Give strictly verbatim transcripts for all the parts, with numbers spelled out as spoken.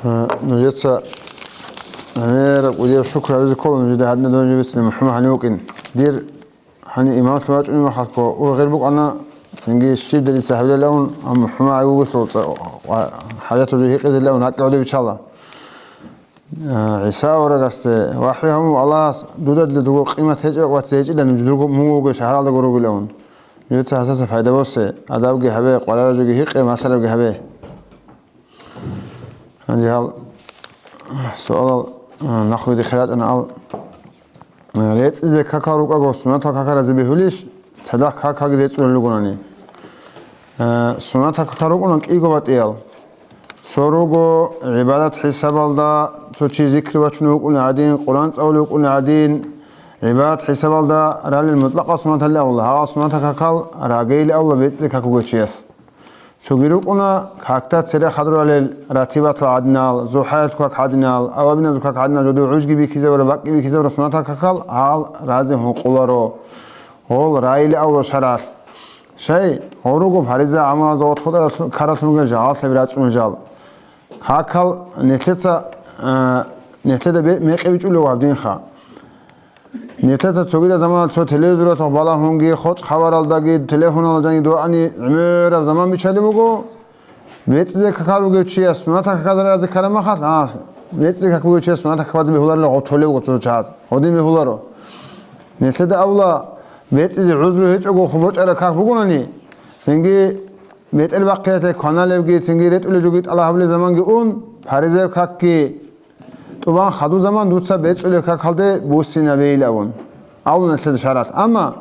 Э, нужеца, э, гӀемераб кӀудияб шукр гьабизе ккола нужеда гьадинаб дун жибицин МухӀаммад гьанив вукӀин. Дир гьанив имамлъун вачӀунеб мехалъго ургъел букӀана, цинги щиб дица гьабилалавун, амма МухӀаммад гьанив вугелъул цӀа-, ва хӀажатаб жо гьикъизелавун ракӀ гӀодобичала. Э, ГӀиса аварагасде: «ВахӀю гьабун, Аллагьас дуда дила дуго къимат гьечӀеб вац гьечӀила, нуж дурго мун вуго шагьаралдаго ругилавун. Нужеца гьасаса пайда босе, адабги гьабе, къварараб жоги гьикъе, малъарабги гьабе». Гьанже гьал суалал, а, нахъ видехъе рачӀана ал, а, рецӀизе какал рукӀаго сунатал какал разе бегьулищ, цадахъ какалги рецӀулел ругонани? А, сунатал какал рукӀуна кӀиго батӀиял. Цо руго гӀибадат хӀисабалда, цо чи зикр бачунев вукӀуна гӀадин, Къуран цӀалулев вукӀуна гӀадин, гӀибадат хӀисабалда ралел мутӀлакъа сунаталли авла, гьагъал сунатал какал рагейли авла бецӀизе как бугев чияс. Цоги рукӀуна какда цере хадуралел ратибатал гӀадинал, зухӀаялъул как гӀадинал, авабиназул как гӀадинал, жодур гӀужги бихьизавара, бакӀги бихьизавара сунатал какал гьал разе гьукъуларо. Гьол райли авло шаралъ. Шай, гьоруго фариза гӀамалазда гъорлъ хутӀаралъ-, каралъунга жагьаллъаби рацӀцӀуна жал. Какал нилъеца, а, нилъеда бе-, мекъи бичӀулев гьаб динха. Нилъеца цогидаб замана цо телевизоралъухъ балагьунги, хоцӀ хабаралдаги, телефоналда жанги дугьани гӀемераб заман биччалеб буго. БецӀизе какал бугев чияс сунатал каказар разе ккараб махалъ, а, бецӀизе как бугев чияс сунатал какбазе бегьуларила гъов толеб буго цо чагӀаз. Гъодин бегьуларо. Нилъеда авла бецӀизе гӀузру гьечӀого хъубочӀараб как бугонани, цинги бетӀер бахъиялъе кваналебги, цинги ретӀулеб жоги тӀалаб гьабулеб заманги ун, фаризаяб какги тӀубан хадуб заман дуца бецӀулеб какалде буссинабейилавун, абуна нилъеда шаргӀалъ. Амма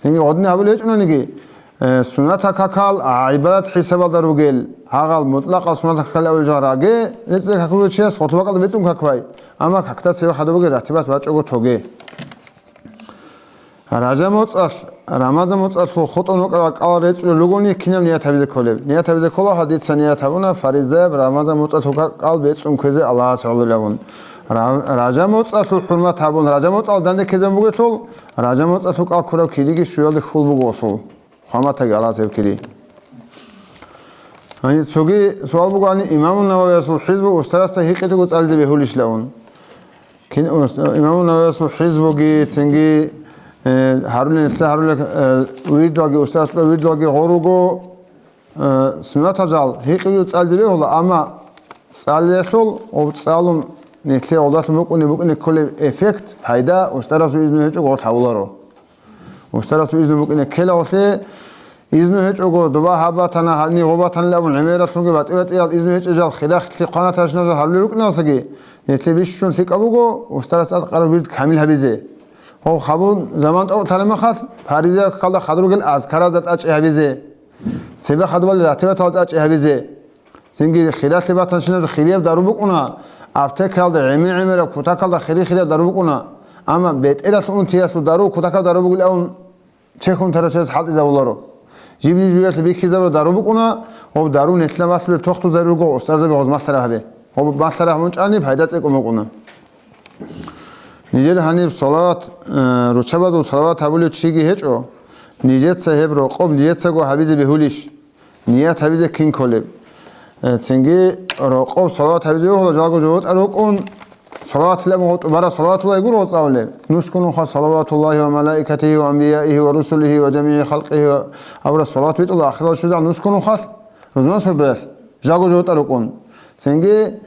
цинги гъодин гьабулеб гьечӀонаниги, э, сунатал какал гӀибадат хӀисабалда ругел, гьагъал мутӀлакъал сунатал какал авулел жагьраги, рецӀизе как бугев чияс гъорлъ бакӀалда бецӀун как бай, амма какда цеве хадуб бугел ратибат бачӀого тоге. Ражаб моцӀалъ, Рамазан моцӀалъул хутӀун рукӀарал кӀал рецӀулел ругони, кинаб ният гьабизе кколеб? Ният гьабизе ккола, гьадица ният гьабуна, фаризаяб Рамазан моцӀалъул кӀал бецӀун кквезе Аллагьасе гӀоло гьабун. Ра-, Ражаб моцӀалъул хӀурмат гьабун, Ражаб моцӀалъ данде ккезабун бугелъул, Ражаб моцӀалъул кӀал ккураб кириги щуялде хьул буго гъосул. Хъваматаги Аллагьасе гьеб кири. Гьаниб цоги суал бугоани, Имамун Нававиясул хӀизбу устарасда гьикъитӀуго цӀализе бегьулищ лавун. Кин-, ус-, Имамун Нававиясул хӀизбуги, цинги, э, гьарулел, нилъеца гьарулел, э, вирдалги, устарасда вирдалги гъоруго, э, суннатал жал гьикъиги цӀализе бегьула, амма цӀалиялъул ва цӀалун нилъее гъолдалъун букӀуни-, букӀине кколеб эффект, пайда, устарасул изну гьечӀого гъорлъ гьавуларо. Устарасул изну букӀине ккелалъе, изну гьечӀого, доба гьаб батана, гьаниб гъоб батанилан абун, гӀемералъунги батӀи-батӀиял изну гьечӀеб жал, хирахлъи хъванаташиназул гьарулел рукӀиналдасаги, нилъее бищун лъикӀаб буго устарас тӀадкъараб вирд камил гьабизе. Гъов хабун заман тӀокӀ лъалеб мехалъ, фаризаяб какалда хадур ругел азкаразда тӀачӀи гьабизе. Цебе хадубали ратибаталда тӀачӀи гьабизе. Цинги хиралъи батанщиназул хирияб дару букӀуна, аптекаялда гӀемер-гӀемераб кутакалда хири-хирияб дару букӀуна, амма бетӀералъ унтиялъул дару кутакаб дару бугилан абун чехьун тарав чияс хӀалтӀизабуларо. Жиб-жиб жуялъе бихьизабураб дару букӀуна, гъоб дару нилъеда малъулел тохтузари руго, устарзаби гъоз малъараб гьабе. Гъоб малъараб гьабун чӀани пайда цӀикӀкӀун букӀуна. Нижер гьаниб салават, э, руччабазул салават гьабулев чиги гьечӀо, нижеца гьеб рокъоб нижецаго гьабизе бегьулищ? Ният гьабизе кин кколеб? Э, цинги рокъоб салават гьабизе бегьула, жалго жо-, жо-, жо-, рукӀун, салаватилан гъотӀ-, бараб салаватулай гуро гъоцӀавулеб. Нускунуха салаватуллахи ва малаикатихи ва анбияихи ва русулихи ва жамигӀи халкьихи ва абураб салават битӀула ахирал щвезегӀан нускунухалъ, рузман сордоялъ, жалго жо-, жо-, рукӀун. Цинги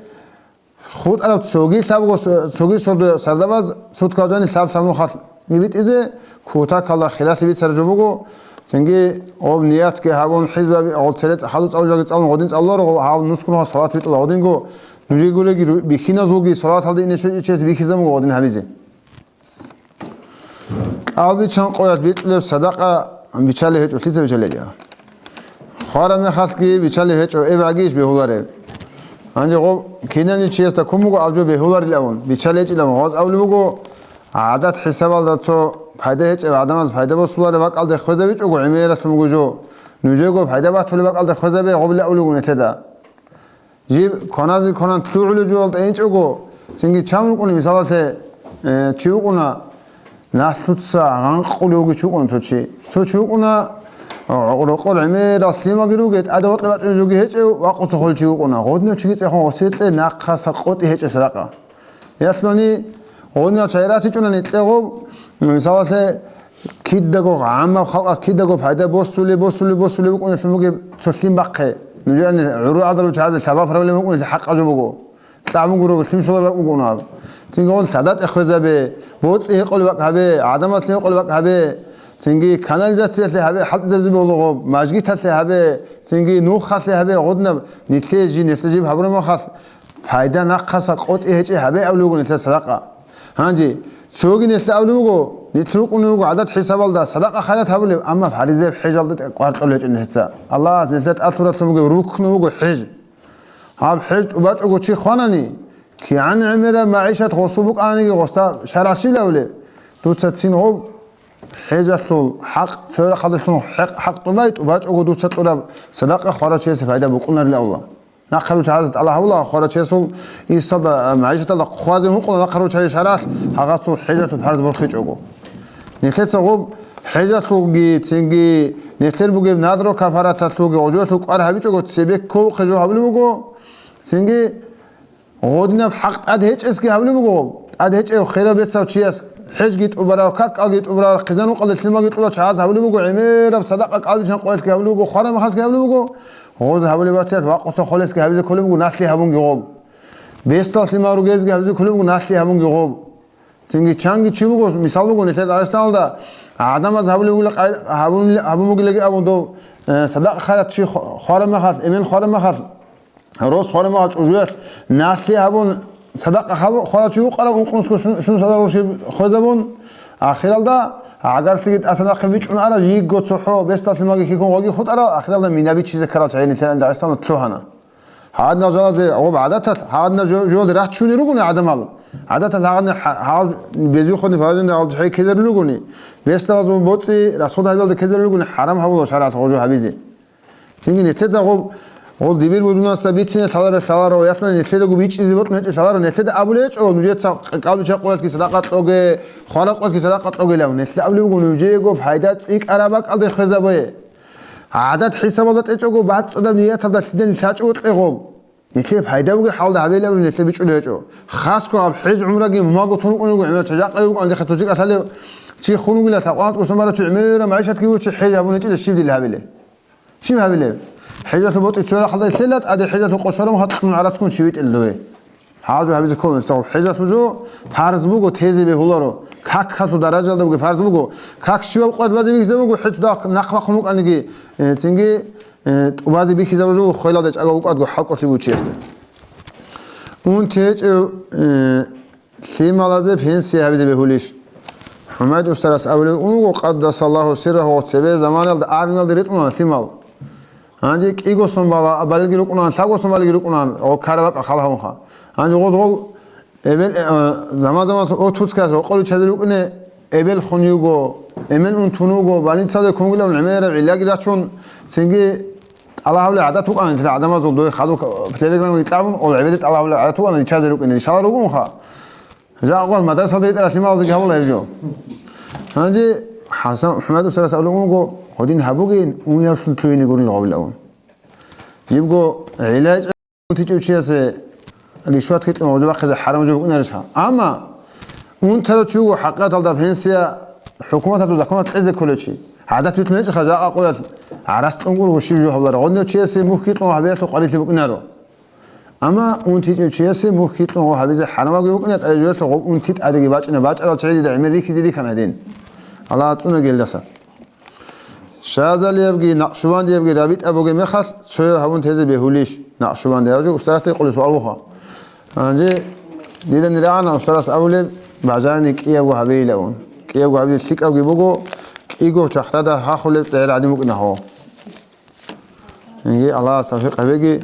хутӀараб цоги лъабго с-, цоги сордо сардабаз суткал жани лъаб-лъаб нухалъ битӀизе, кутакалда хиралъи бицараб жо буго, цинги гъоб ниятги гьабун, хӀизбаби гъол цере цӀа-, хадуб цӀалулелги цӀалун гъодин цӀалуларо, гъо-, гьав нускунухъа салават битӀула гъодинго, нужеги гуреги ру-, бихьиназулги салаваталда ине щвечӀес бихьизабун гъодин гьабизе. КӀалбичан къоялъ бикьулеб садакъа бичалеб гьечӀо, лъица бичалеб гьечӀо? Хвараб мехалъги бичалеб гьечӀо, эбагьги иш бегьулареб? Гьанже гъо-, кинани чиясда ккун буго аб жо бегьуларилавун, бичалеб гьечӀилавун, гъоз абулеб буго, гӀадат хӀисабалда цо пайда гьечӀеб гӀадамаз пайда босулареб бакӀалде хвезабичӀого гӀемералъун буго жо, нужего пайда батулеб бакӀалде хвезабе гъобилан абулеб буго нилъеда. Жиб кваназе кванан лъугӀулев жугьалда инчӀого, цинги чан вукӀуна, мисалалъе, э, чи вукӀуна, налъуца гъанкъулев вугев чи вукӀуна цо чи. Цо чи вукӀуна, Рокъор гӀемерал лъимаги ругел, тӀаде гъоркье бачӀунеб жоги гьечӀев, вакъуса холев чи вукӀуна. Гъодинав чиги цӀехун гъосие кье нахъаса къотӀи гьечӀеб садакъа. Ялъуни, гъодинал чагӀи ратичӀунани кье гъоб, мисалалъе, кидаго гӀаммаб халкъалъ кидаго пайда босулеб, босулеб, босулеб букӀунелъун бугеб цо лъим бахъе. Нужерани гӀурул гӀадарав чагӀазе лъабаб проблема букӀунелъул хӀакъаб жо буго. Кьабун гурого лъим щолеб бакӀ бугонаро. Цинги гъол лъадатӀе хвезабе, боцӀи гьекъолеб бакӀ гьабе, гӀадамасе гьекъолеб бакӀ гьабе, цинги канализациялъе гьабе, хӀалтӀизабизе болаго, мажгиталъе гьабе, цинги нухалъе гьабе, гъодинаб нилъее жи, нилъее жиб гьабураб мехалъ, пайда нахъаса къотӀи гьечӀей гьабе абулеб буго нилъер садакъа. Гьанже цоги нилъ абулеб буго, нилъ рукӀунеб буго гӀадат хӀисабалда садакъа-хайрат гьабулеб, амма фаризаяб хӀежалда тӀе-, къваркьулел гьечӀо нилъеца. Аллагьас нилъер тӀад лъуратлъун бугеб рукну буго хӀеж. Гьаб хӀеж тӀубачӀого чи хванани, кигӀан гӀемераб магӀишат гъосул букӀаниги гъосда шаргӀалъ щиб абулеб? Дуца цин гъоб хӀежалъул хӀакъ, цоял рахъалдалъун хӀакъ, хӀакъ тӀубай, тӀубачӀого дуца кьураб садакъа хварав чиясе пайда букӀунарила Аллагь. Нахъа руччабазе тӀалаб гьабула хварав чиясул ирсалда, а, магӀишаталда хъвазе гьукъула нахъа руччабазе шаргӀалъ, гьагъасул хӀежалъул парз борхичӀого. Нилъеца гъоб хӀежалъулги, цинги нилъер бугеб надро кафараталъулги гъожоялъул кӀвар гьабичӀого цебе кколухъе жо гьабулеб буго, цинги гъодинаб хӀакъ тӀад гьечӀесги гьабулеб буго, тӀад гьечӀев херав бецав чияс хӀежги тӀубарав, какалги тӀубарав, хъизан-рукъалда лъималги кьурав чагӀаз гьабулеб буго, гӀемераб садакъа кӀалбичӀеб къоялъги гьабулеб буго, хвараб мехалъги гьабулеб буго, гъоз гьабулеб батиялъ вакъуса холесги гьабизе кколеб буго, налъи гьабунги гъоб. Бесдал лъимал ругезги гьабизе кколеб буго, налъи гьабунги гъоб. Цинги чанги чи вуго, мисал буго, нилъер Дагъистаналда гӀадамаз гьабулеб бугила къай-, гьабун-, гьабун бугилаги абун дов, э, садакъа-хайрат чи хва-, хвараб мехалъ, эмен хвараб мехалъ, рос хвараб мехалъ чӀужуялъ налъи гьабун, садакъа хаб-, хварав чи вукъарав ункънусго шун-, шунусазар рушиб хвезабун, ахиралда гӀагарлъиги тӀаса нахъе бичӀчӀун арав жийго цохӀо бесдал лъималги хьихьун гъоги хутӀарал, ахиралда минаби чизе ккарал чагӀи нилъер Дагъистаналда лъугьана. Гьадинал жалазе гъоб гӀадаталъ, гьадинал жо-, жолде рачунел ругони гӀадамал. ГӀадаталъ гьагъадин хӀа-, гьагъав безухъе фарзунда гьалжи хӀей ккезарулел ругони, бесдалазул боцӀи расход гьабиялда ккезарулел ругони, хӀарам гьабула шаргӀалъ гъожо гьабизе. Цинги нилъеда гъоб, гъол дибир будунасда бицине лъаларо, лъаларо, ялъуни нилъедаго бичӀчӀизе бокьун гьечӀо лъаларо, нилъеда абулеб гьечӀо, нужеца кӀалбича къоялъги садакъа кьоге, хвара къоялъги садакъа кьоге, лав. Нилъеда абулеб буго, нужеего пайда цӀикӀкӀараб бакӀалде хвезабе. ГӀадат хӀисабалда тӀечӀого, бацӀцӀадаб нияталда лъидал лъачӀого кье гъоб. Нилъее пайда бугеб хӀалда гьабейилан абун нилъее бичӀчӀулеб гьечӀо. Хасго гьаб хӀеж-гӀумраги мумаго тун рукӀунего гӀемерал чагӀи рукӀун, гьанже хъе тужи кӀалъалев чи хун вугила, лъабкъоялда анцӀго сон барав чи, гӀемерал магӀишатги бугев чи хӀеж гьабун гьечӀила, щиб дила гьабилеб? Щиб гьабилеб? ХӀежалъул ботӀи цоял рахъалда лъела, тӀаде хӀежалъул къо щвараб мехалъ кьун гӀарацгун щивитӀила дове. Гьазу гьабизе ккола нилъ гъоб хӀежалъул жо, парз буго, тезе бегьуларо. Какалъул даражалда буго, парз буго. Как щивав къоялъ базе бихьизаб буго, хӀецо дагь нахъ бахъун букӀаниги, э, цинги, э, тӀубазе бихьизаб жо, хвелалда чӀагав вукӀадго хӀалкӀолъи буго чиясда. Унти гьечӀев, э, лъималазе пенсия гьабизе бегьулищ? ХӀумайд устарас абулеб уго, къаддасаллагьу сиррагьу, цебе заманалда армиялде ритӀуна лъимал. Гьанже кӀиго сон бала-, балги рукӀунаан, лъабго сон балги рукӀунаан, гъо, ккараб бакӀал хал гьавунха. Гьанже гъоз гъол эбел, э, заман-заман отпускалъ рокъор виччазе рукӀине, эбел хун юго, эмен унтун вуго, больницаде кунгилан гӀемераб гӀиллаги рачун, цинги тӀалаб гьабулеб гӀадат букӀана нилъер гӀадамазул, дой хадуб телеграмма итӀабун, ол гӀебеде тӀалаб гьабулеб гӀадат букӀана риччазе рукӀине, ришала ругунха. Жакъа мадрасалда ритӀарал лъималазеги гьабула гьеб жо. Гьанже ХӀасан ХӀумайд устарас абулеб уго, гъодин гьабугейин, унявлъун лъугьине гурин гъабилавун. Жибго гӀилайчӀа унтичӀев чиясе ришват кьун гъужа бахъизе хӀарам жо букӀунарищха? Амма унтарав чи вуго хӀакъикъаталда пенсия хӀукуматалъул законалъ кьезе кколев чи. ГӀадат битӀун гьечӀеха жакъа къоялъ гӀарац кьун гурого щиб жо гьабуларо. Гъодинав чиясе мухь кьун гьабиялъул къварилъи букӀунаро. Амма унтичӀев чиясе мухь кьун гъо гьабизе хӀарамабги букӀина, тӀаде жоялъул гъоб унти тӀадеги бачӀина, бачӀарал чагӀи дида гӀемер рихьизе рихьана гьедин. Аллагь ацӀцӀуна гьелдаса. Шазалиябги накъшубандиябги рабитӀа бугеб мехалъ, цояв гьабун тезе бегьулищ? Накъшубанди гьав жо устарасда гьикъулеб суал буха. Гьанже дида нирагӀана устарас абулеб, бажарани кӀиябго гьабейилавун. КӀиябго гьабизе лъикӀабги буго, кӀиго чахтада хахулеб цӀегӀер гӀадин букӀина гьо. Инги, Аллагьас тавфикъ гьабеги.